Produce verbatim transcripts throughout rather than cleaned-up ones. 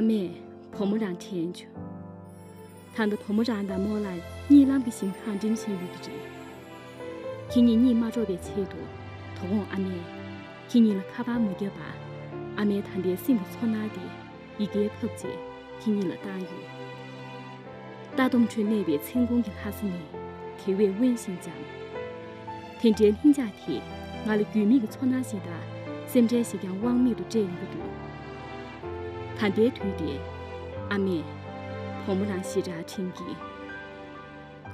ཨ་མས་བུ་མོ་རང་དྲན་བྱུང་། ད་ལྟ་བུ་མོ་རང་དང་རྨོ་ལགས་གཉིད་ལམ་གྱི་ཞིང་ཁམས་འགྲིམ་བཞིན་ཡོད་ཀྱི་རེད། ཁྱེད་གཉིས་གཉིད་མ་འགྲོ་བའི་ཆེད་དུ། དོ་དགོང་ཨ་མས་ཁྱེད་གཉིས་ལ་ཁ་པར་མ་བརྒྱབ་པར། ཨ་མས་ད་ལྟའི་སེམས་ཀྱི་ཚོར་སྣང་དེ་ཡི་གེར་ཕབ་རྗེས་ཁྱེད་གཉིས་ལ་བཏང་ཡོད། ལྟ་སྡོམ་ཁྲོད་གནས་པའི་མཚན་གུང་གི་ལྷ་ས་ནི་དེ་བས་དབེན་ཞིང་འཇམ། དེ་འདྲའི་ལྷིང་འཇགས་དེས་ང་ལ་རྒྱུས་མེད་ཀྱི་ཚོར་སྣང་ཞིག་དང་སེམས་ཁྲལ་ཞིག་ཀྱང་དབང་མེད་དུ་སྤྲད་ཡོང་གི་འདུག། ད་ལྟའི་དུས་དེར་ཨ་མས་བུ་མོ་རང་ཞེ་དྲག་དྲན་གྱིས།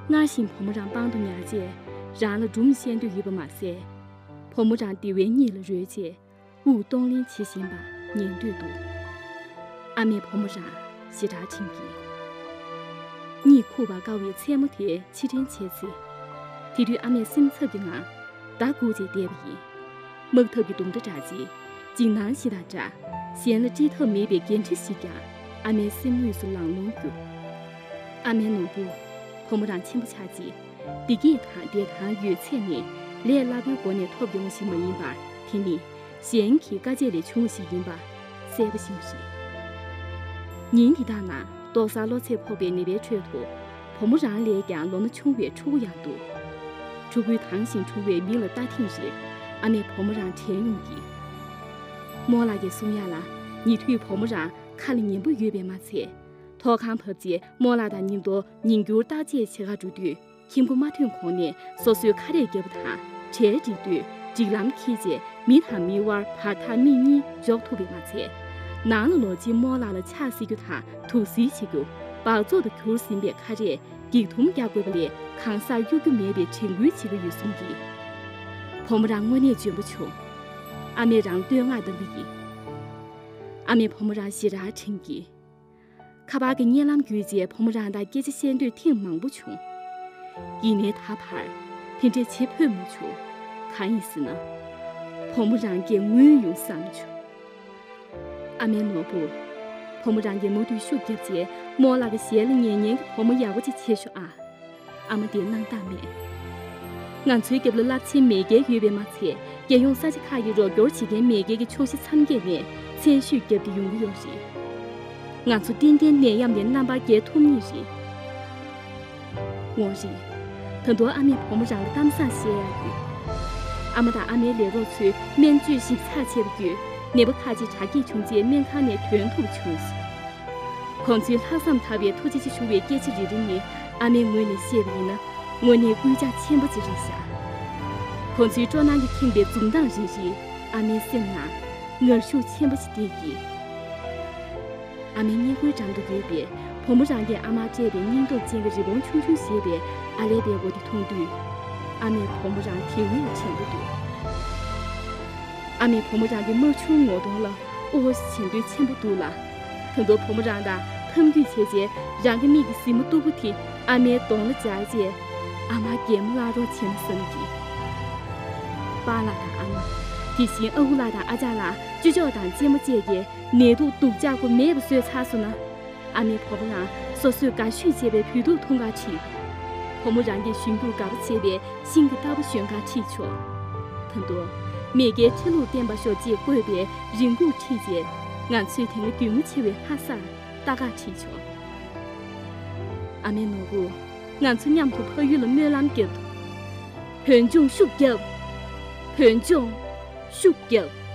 སྔར་བཞིན་བུ་མོ་རང་པང་དུ་ཉལ་རྗེས་རང་ལ་སྒྲུང་བཤད་འདོད་ཡོད་པ་མ་ཟད། བུ་མོ་རང་སྡེ་བའི་གཉིད་ལ་རོལ་རྗེས་དབུགས་གཏོང་ལེན་བྱེད་བཞིན་པ་ཉན་འདོད་འདུག། ཨ་མས་བུ་མོ་རང་ཞེ་དྲག་དྲན་གྱིས། གཉིད་ཁུག་པར་དཀའ་བའི་མཚན་མོ་དེ་ཕྱིར་དྲན་བྱས་ཚེ། དེ་དུས་ཨ་མས་སེམས་འཚབ་ཀྱི་ངང་མདའ་སྒུག་བྱས་བསྡད་པ་ཡིན། དམག་འཐབ་ཀྱི་རྡུང་རྡེག་འདྲ་ཅིག་འཇིགས་སྣང་ཞིག་དང་འདྲ། གཞན་ལ་དཀྲི་ཐབས་མེད་པའི་འགན་འཁྲི་ཞིག་ཀྱང་ཨ་མའི་སེམས་ངོས་སུ་ལང་ལོང་གྱུར། ཨ་མའི་ནོར་བུ། བུ་མོ་རང་ཆེན་པོ་ཆགས་རྗེས། བདེ་སྐྱིད་དང་བདེ་ཐང་ཡོད་ཚད་ནས་ལས་སླ་པོའི་སྒོ་ནས་ཐོབ་ཡོང་བ་ཞིག་མ་ཡིན་པར། དེ་ནི་གཞན་གྱི་དཀའ་སྤྱད་ལས་བྱུང་བ་ཞིག་ཡིན་པ་གསལ་པོ་ཞིག་རེད། ཉིན་འདི་དག་ནང་ཏོག་གསར་གློ་ཚད་ཕོག་པའི་ནད་པའི་ཁྲོད་དུ། བུ་མོ་རང་ལས་ཀྱང་ལོ་ན་ཆུང་བའི་ཕྲུ་གུ་ཡང་འདུག། ཕྲུ་གུའི་དྭངས་ཤིང་གྲུང་བའི་མིག་ལ་ལྟ་ཐེངས་རེར་ཨ་མས་བུ་མོ་རང་དྲན་ཡོང་གིས། རྨོ་ལགས་ཀྱིས་གསུང་ཡག་ལ། ཉེ་དུས་བུ་མོ་རང་ཁ་ལ་ཉན་པོ་ཡོད་པས་མ་ཚད། ཐོག་ཁང་བབས་རྗེས་རྨོ་ལགས་དང་ཉིན་ཐོ་ཉིན་འགྱུར་བརྟག་དཔྱད་བྱེད་གར་འགྲོ་དུས། ཁྱིམ་སྒོ་མ་ཐོན་གོང་ནས་སོ་སོའི་ཁ་རས་བརྒྱབ་པ་དང་གྲལ་སྒྲིག་དུས་སྒྲིག་ལམ་འཁྱེར་རྗེས་མི་དང་མི་དབར་བར་ཐག་མིག་གཉིས་འཇོག་ཐུབ་པས་མ་ཚད། ནང་ལ་ལོག་རྗེས་རྨོ་ལགས་ལ་ཕྱག་བསིལ་རྒྱུ་དང་དུག་སེལ་བྱེད་རྒྱུ། འབག་བཙོག་ཏུ་གྱུར་ཟིན་པའི་ཁ་རས་འགྱིག་ཐུམ་རྒྱག་དགོས་པ་ལས་གང་སར་གཡུག་རྒྱུ་མེད་པའི་དྲན་སྐུལ་བྱེད་ཀྱི་ཡོད་གསུང་གིས། བུ་མོ་རང་དངོས་གནས་འཇོན་པོ་བྱུང་། ཨ་མས་རང་བསྟོད་བསྔགས་གཏང་གི་ཡིན། ཨ་མས་བུ་མོ་རང་ཞེ་དྲག་དྲན་གྱིས། ཁ་པར་གྱི་བརྙན་ལམ་བརྒྱུད་རྗེས་བུ་མོ་རང་དང་སྐད་ཆ་བཤད་འདོད་ཐེངས་མང་པོ་བྱུང་། ཡིན་ནའི་ད་བར་དེ་འདྲས་བྱེད་ཕོད་མ་བྱུང་། གང་ཡིན་ཟེར་ན། བུ་མོ་རང་གིས་ངུས་ཡོང་བསམ་བྱུང་། ཨ་མའི་ནོར་བུ། བུ་མོ་རང་གིས་མུ་མཐུད་ཤུགས་བརྒྱབ་རྗེས་རྨོ་ལགས་ཀྱི་ཞལ་ལ་ཉན་ཉན་གྱི་བུ་མོ་ཡག་པོ་ཅིག་བྱེད་ཤོག་ཨ། ཨ་མ་དེས་སྣང་དག་མེད། ང་ཚོའི་རྒྱབ་ལ་རླབས་ཆེན་མེས་རྒྱལ་ཡོད་པས་མ་ཚད། རྒྱལ་ཡོངས་ས་ཆ་ཁག་གི་རོགས་སྐྱོར་བྱེད་མཁན་མེས་རྒྱལ་གྱི་ཕྱོགས་བཞི་མཚམས་བརྒྱད་ནས་མཚན་ཞུས་བརྒྱབ་སྟེ་ཡོང་གི་ཡོད་རེད། ང་ཚོ་ཏན་ཏན་ནད་ཡམས་ནས་རྣམ་པར་རྒྱལ་ཐུབ་ངེས་རེད། འོང་རེད། ད་དུང་ཨ་མས་བུ་མོ་རང་ལ་གཏམ་བཟང་བཤད་ཡག་ཡོད། ཨ་མ་དང་ཨ་མའི་ལས་རོགས་ཚོས་སྨན་བཅོས་ཞིབ་ཚགས་བྱས་པ་བརྒྱུད་ནད་པ་ཁག་ཅིག་དྲག་སྐྱེད་བྱུང་རྗེས་སྨན་ཁང་ནས་ཐོན་ཐུབ་པ་བྱུང་སོང་། ཁོང་ཚོའི་ལྷག་བསམ་དག་པའི་ཐུགས་རྗེ་ཆེ་ཞུ་བའི་སྐད་ཆ་རེ་རེ་ནི་ཨ་མའི་ངོས་ནས་བཤད་པ་ཡིན་ན་དངོས་གནས་སྐུལ་ལྕག་ཆེན་པོ་ཅིག་རེད་ཤག། ཁོང་ཚོའི་སྤྲོ་སྣང་གིས་ཁེངས་པའི་འཛུམ་མདངས་རེ་རེས་ཨ་མའི་སེམས་ནང་ངར་ཤུགས་ཆེན་པོ་ཞིག་སྟེར་གྱིས། ཨ་མའི་སྔས་མགོའི་འགྲམ་དུ་ཡོད་པའི་བུ་མོ་རང་གིས་ཨ་མར་སྤྲད་པའི་སྙིང་སྟོབས་ཅན་གྱི་རི་བོང་ཆུང་ཆུང་ཞེས་པའི་ཨ་ལའི་པའི་སྒོ་དེ་མཐོང་དུས། ཨ་མས་བུ་མོ་རང་དེ་བས་དྲན་གྱི་འདུག། ཨ་མས་བུ་མོ་རང་གི་དམར་ཆུང་ངོ་གདོང་ལ་དབུ་བ་ཞིག་བྱིན་འདོད་ཆེན་པོ་འདུག་ལ། ད་དུང་བུ་མོ་རང་དང་འཐམ་འཁྱུད་བྱས་རྗེས་རང་གི་མིག་གི་གཟིགས་མོ་སྟུག་པོ་དེ་ཨ་མའི་གདོང་ལ་སྦྱར་རྗེས་ཨ་མར་གད་མོ་བླག་རོགས་བྱས་ན་བསམ་གྱིས། པཱ་ལགས་དང་ཨ་མ། དེ་བཞིན་ཨ་ཁུ་ལགས་དང་ཨ་ཅག་ལགས་ཅོ་ཅོག་དང་གཅེན་མོ་བཅས་ཀྱིས་ནད་དུག་སྡུག་ཅག་པོ་མེད་པ་བཟོས་ཚར་སོང་ན། ཨ་མས་བུ་མོ་རང་སོ་སོས་དགའ་ཤོས་བྱས་པའི་བོད་ཐུག་འཐུང་གར་ཁྲིད། བུ་མོ་རང་གིས་གཞོན་སྐྱེས་དགའ་པོ་བྱེད་པའི་ཤིང་གི་རྟ་པོ་ཞོན་གར་ཁྲིད་ཆོག། ད་དུང་མེས་རྒྱལ་ཁྲི་ལུགས་བརྟན་པར་ཤོག་ཅེས་བཀོད་པའི་རེ་སྒུག་ཁྲིད་རྗེས་ང་ཚོས་དེ་སྔ་རྒྱུས་མངའ་ཆེ་བའི་ལྷ་སར་ལྟ་གར་ཁྲིད་ཆོག། ཨ་མའི་ནོར་བུ། ང་ཚོ་མཉམ་དུ་ཕ་ཡུལ་ལ་སྨོན་ལམ་བརྒྱབ། བོད་ལྗོངས་ཤུགས་རྒྱབ། བོད་ལྗོངས་ཤུགས་རྒྱབ།